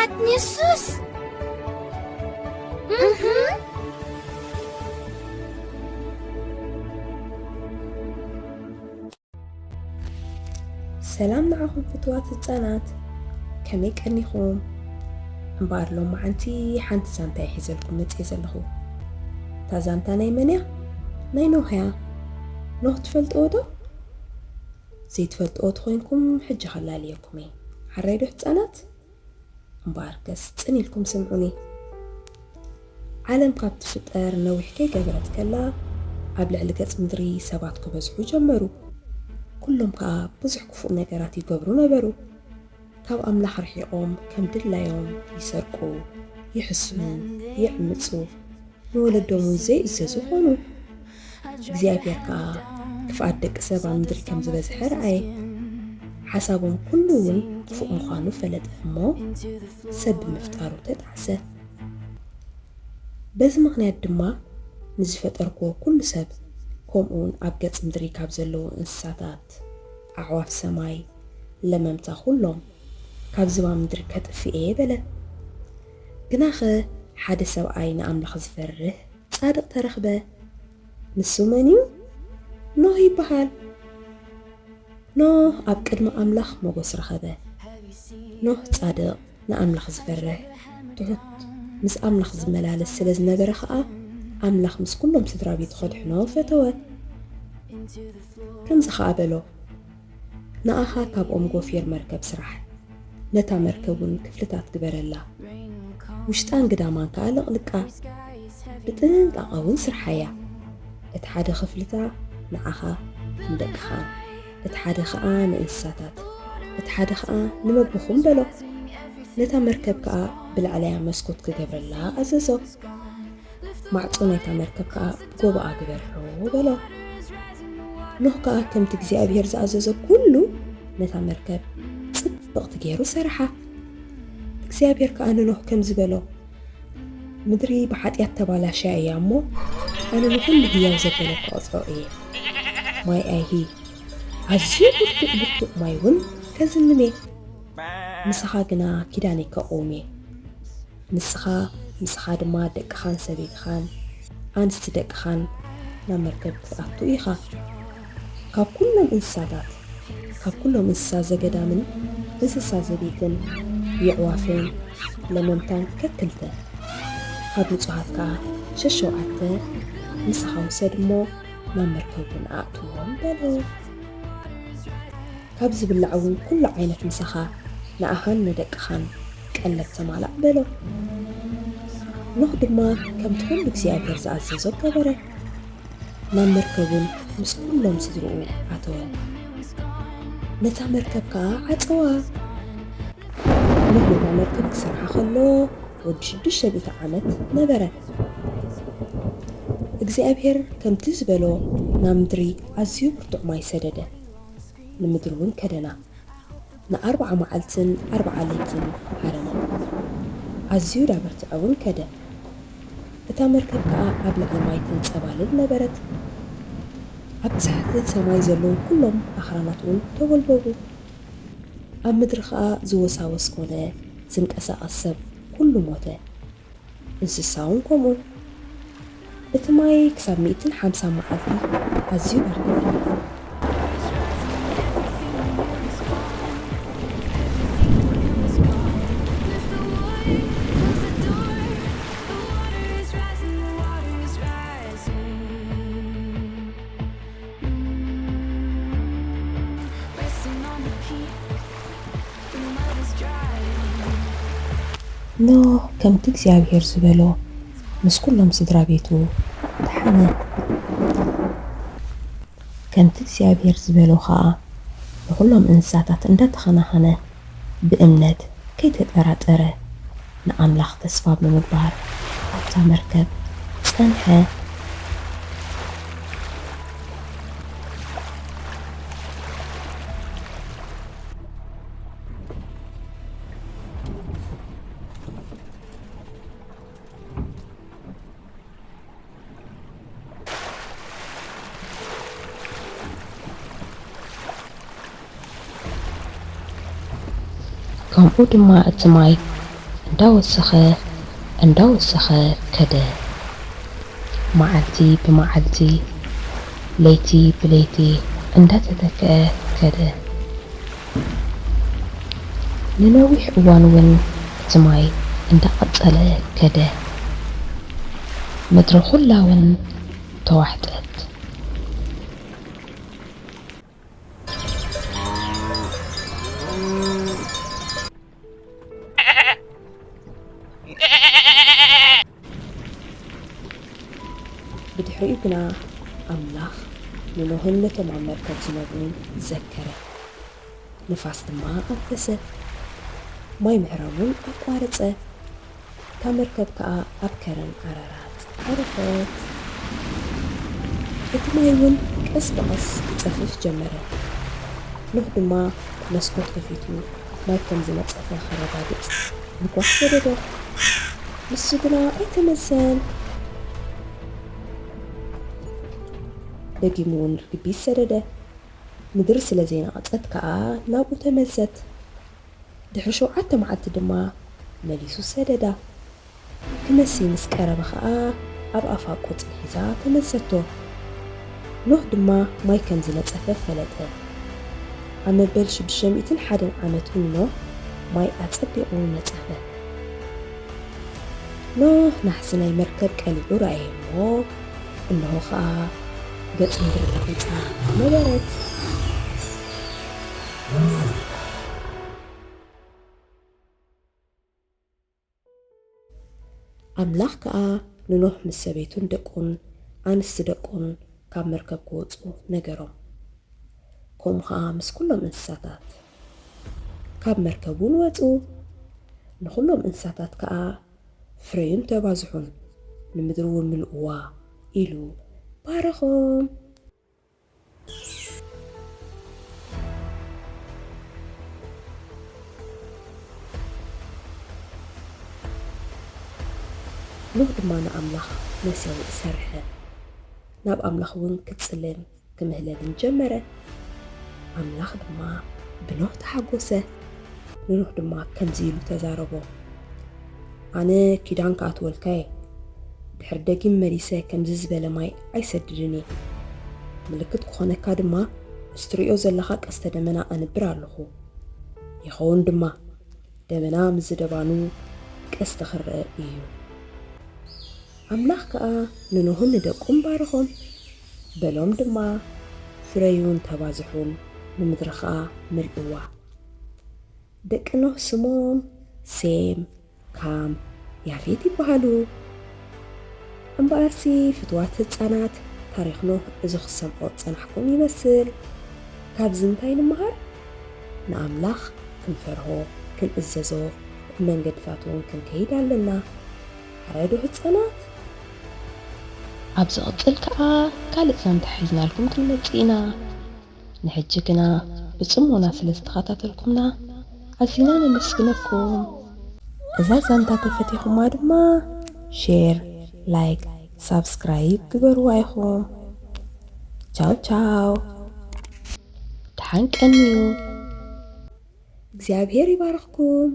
ኣትኒሱስ እህ ሰላም ንዓኹም ፍትዋት ህፃናት፣ ከመይ ቀኒኹም? እምበኣር ሎማዓንቲ ሓንቲ ዛንታ እየ ሒዘልኩም መፅየ ዘለኹ። እታ ዛንታ ናይ መን እያ? ናይ ኖህ እያ። ኖህ ትፈልጥዎ ዶ? ዘይትፈልጥዎ ተኾይንኩም ሕጂ ከላልየኩም እየ። ሓራይ ዶ ህፃናት? እምበኣርከስ ጽን ኢልኩም ስምዑኒ። ዓለም ካብ ትፍጠር ነዊሕ ከይገበረት ከላ፣ ኣብ ልዕሊ ገጽ ምድሪ ሰባት ክበዝሑ ጀመሩ። ኩሎም ከኣ ብዙሕ ክፉእ ነገራት ይገብሩ ነበሩ። ካብ ኣምላኽ ርሒቖም ከም ድላዮም ይሰርቁ፣ ይሕስኑ፣ ይዕምጹ፣ ንወለዶም እውን ዘይእዘዙ ኾኑ። እግዚኣብሔር ከኣ ክፍኣት ደቂ ሰብ ኣብ ምድሪ ከም ዝበዝሐ ረኣየ። ሓሳቦም ኩሉ እውን ክፉእ ምዃኑ ፈለጠ እሞ ሰብ ብምፍጣሩ ተጣዕሰ። በዚ ምኽንያት ድማ ንዝፈጠርክዎ ኩሉ ሰብ፣ ከምኡውን ኣብ ገጽ ምድሪ ካብ ዘለዉ እንስሳታት፣ ኣዕዋፍ ሰማይ፣ ለመምታ ኩሎም ካብ ዝባ ምድሪ ከጥፍእ እየ በለ። ግናኸ ሓደ ሰብኣይ ንኣምላኽ ዝፈርህ ጻድቕ ተረኽበ። ንሱ መን እዩ? ኖህ ይበሃል። ኖህ ኣብ ቅድሚ ኣምላኽ ሞገስ ረኸበ። ኖህ ጻድቕ፣ ንኣምላኽ ዝፈርህ፣ ትሑት፣ ምስ ኣምላኽ ዝመላለስ ስለ ዝነበረ ኸኣ፣ ኣምላኽ ምስ ኩሎም ስድራ ቤቱ ኸድሕኖ ፈተወ። ከምዚ ኸኣ በሎ፣ ንኣኻ ካብ ኦም ጎፊር መርከብ ስራሕ፣ ነታ መርከብ እውን ክፍልታት ግበረላ፣ ውሽጣን ግዳማን ከኣ ለቕልቃ፣ ብጥንቃቐ እውን ስርሓያ። እቲ ሓደ ክፍልታ ንዓኻ ንደቅኻን፣ እቲ ሓደ ኸኣ ንእንስሳታት፣ እቲ ሓደ ኸኣ ንመግብኹም በሎ። ነታ መርከብ ከኣ ብላዕለያ መስኮት ክገብረላ ኣዘዞ። ማዕጾ ናይታ መርከብ ከኣ ብጎቦኣ ግበርዮ በሎ። ኖህ ከኣ ከምቲ እግዚኣብሄር ዝኣዘዞ ኩሉ ነታ መርከብ ጽብቕቲ ገይሩ ሰርሓ። እግዚኣብሄር ከኣ ንኖህ ከምዚ በሎ፣ ምድሪ ብሓጢኣት ተባላሽያ እያ እሞ፣ ኣነ ንኹሉ ህያው ዘበለ ክቐጽዖ እየ። ማይ ኣይሂ፣ ኣዝዩ ብርቱዕ ብርቱዕ ማይ እውን ከዝንም እየ። ምሳኻ ግና ኪዳነይ ከቕውም እየ። ንስኻ፣ ምሳኻ ድማ ደቅኻን ሰበይትኻን ኣንስቲ ደቅኻን ናብ መርከብ ክትኣቱ ኢኻ። ካብ ኩሎም እንስሳታት፣ ካብ ኩሎም እንስሳ ዘገዳምን እንስሳ ዘቤትን የዕዋፍን ለመምታን ከክልተ፣ ካብ ንጹሃት ከኣ ሸሸውዓተ ምሳኻ ውሰድ እሞ ናብ መርከብ እውን ኣእትዎም በሎ። ካብ ዝብላዕ እውን ኩሉ ዓይነት ምሳኻ ንኣኻን ንደቅኻን ቀለብ ተማላእ በሎ። ኖህ ድማ ከምቲ ኩሉ እግዚኣብሔር ዝኣዘዞ ገበረ። ናብ መርከቡን ምስ ኩሎም ስድርኡ ኣተወ። ነታ መርከብ ከኣ ዓጸዋ። ኖህ ነታ መርከብ ክሰርሓ ከሎ ወዲ ሽዱሽተ ሚእቲ ዓመት ነበረ። እግዚኣብሔር ከምቲ ዝበሎ ናብ ምድሪ ኣዝዩ ብርቱዕ ማይ ሰደደ። ንምድሪ እውን ከደና። ንኣርብዓ መዓልትን ኣርብዓ ለይትን ሃረመ። ኣዝዩ ዳበርትዐ እውን ከደ። እታ መርከብ ከኣ ኣብ ልዕሊ ማይ ተንጸባልል ነበረት። ኣብ ትሕቲ ሰማይ ዘለዉ ኩሎም ኣኽራናት እውን ተወልበቡ። ኣብ ምድሪ ኸኣ ዝወሳወስ ኮነ ዝንቀሳቐስ ሰብ ኩሉ ሞተ። እንስሳ እውን ከምኡ። እቲ ማይ ክሳብ ሚእትን ሓምሳን መዓልቲ ኣዝዩ በርቲዑ። ኖህ ከምቲ እግዚኣብሄር ዝበሎ ምስ ኩሎም ስድራ ቤቱ ደሓነ። ከምቲ እግዚኣብሄር ዝበሎ ኸኣ ንኹሎም እንስሳታት እንዳተኸናኸነ ብእምነት ከይተጠራጠረ ንኣምላኽ ተስፋ ብምግባር ኣብታ መርከብ ጸንሐ። ከምኡ ድማ እቲ ማይ እንዳወሰኸ እንዳወሰኸ ከደ። መዓልቲ ብመዓልቲ፣ ለይቲ ብለይቲ እንዳተተክአ ከደ። ንነዊሕ እዋን እውን እቲ ማይ እንዳቐጸለ ከደ። ምድሪ ኩላ እውን ተዋሕጠት። ብድሕሪኡ ግና ኣምላኽ ንኖህን ነቶም ኣብ መርከብ ዝነብሩን ዘከረ። ንፋስ ድማ ኣንፈሰ፣ ማይ ምዕራብ እውን ኣቋረጸ። እታ መርከብ ከኣ ኣብ ከረን ኣራራት ዓረፈት። እቲ ማይ እውን ቀስ ብቐስ ክጸፍፍ ጀመረ። ኖህ ድማ መስኮት ከፊቱ ማይ ከም ዝነጸፈ ከረጋግጽ ልጓም ሰደደ። ንሱ ግና ኣይተመዘን። ደጊሙ እውን ርግቢት ሰደደ። ምድሪ ስለ ዘይነቐጸት ከኣ ናብኡ ተመዘት። ድሕሪ ሸውዓተ መዓልቲ ድማ መሊሱ ሰደዳ። ክመሲ ምስ ቀረበ ኸኣ ኣብ ኣፋ ቆጽሊ ሒዛ ተመዘቶ። ኖህ ድማ ማይ ከም ዝነጸፈ ፈለጠ። ኣብ መበል ሽዱሽተ ሚእትን ሓደን ዓመት እውን ኖህ ማይ ኣጸቢቑ ነጸፈ። ኖህ ናሕሲ ናይ መርከብ ቀሊዑ ረኣየ እሞ፣ እንሆ ኸኣ ገጽ ምድሪ ረኺጻ ነበረት። ኣምላኽ ከኣ ንኖህ ምስ ሰበይቱን ደቁን ኣንስቲ ደቁን ካብ መርከብ ክወጹ ነገሮም። ከምኡ ኸኣ ምስ ኩሎም እንስሳታት። ካብ መርከብ እውን ወጹ። ንኹሎም እንስሳታት ከኣ፣ "ፍረዩን ተባዝሑን፣ ንምድሪ እውን ምልእዋ" ኢሉ ባረኾም። ኖህ ድማ ንኣምላኽ መሰውኢ ሰርሐ፣ ናብ ኣምላኽ እውን ክጽልን ክምህለልን ጀመረ። ኣምላኽ ድማ ብኖህ ተሓጎሰ። ንኖህ ድማ ከምዚ ኢሉ ተዛረቦ፣ ኣነ ኪዳን ክኣትወልካ እየ። ድሕሪ ደጊም መሊሰ ከምዚ ዝበለ ማይ ኣይሰድድን እየ። ምልክት ክኾነካ ድማ፣ እዚ ትርእዮ ዘለኻ ቀስተ ደመና ኣንብር ኣለኹ። ይኸውን ድማ፣ ደመና ምስ ዝደባኑ ቀስቲ ክረአ እዩ። ኣምላኽ ከኣ ንኖህን ንደቁን ባረኾም። በሎም ድማ፣ "ፍረዩን ተባዝሑን፣ ንምድሪ ኸኣ ምልእዋ።" ደቂ ኖህ ስሞም ሴም፣ ካም፣ ያፌት ይበሃሉ። እምበኣርሲ ፍትዋት ህጻናት፣ ታሪኽ ኖህ እዚ ክሰምዖ ዝጸናሕኩም ይመስል። ካብዚ እንታይ ንምሃር? ንኣምላኽ ክንፈርሆ፣ ክንእዘዞ፣ ብመንገድታቱ እውን ክንከይድ ኣለና። ሓራይ ዶ ህጻናት? ኣብ ዝቕጽል ከኣ ካልእ ዛንታ ሒዝናልኩም ክንመጽእ ኢና። ንሕጂ ግና ብጽሞና ስለ ዝተኸታተልኩምና ኣዚና ነመስግነኩም። እዛ ዛንታ ተፈቲኹማ ድማ ሼር፣ ላይክ፣ ሳብስክራይብ ግበርዋ ኢኹም። ቻው ቻው። ደሓን ቀንዩ። እግዚኣብሔር ይባርኽኩም።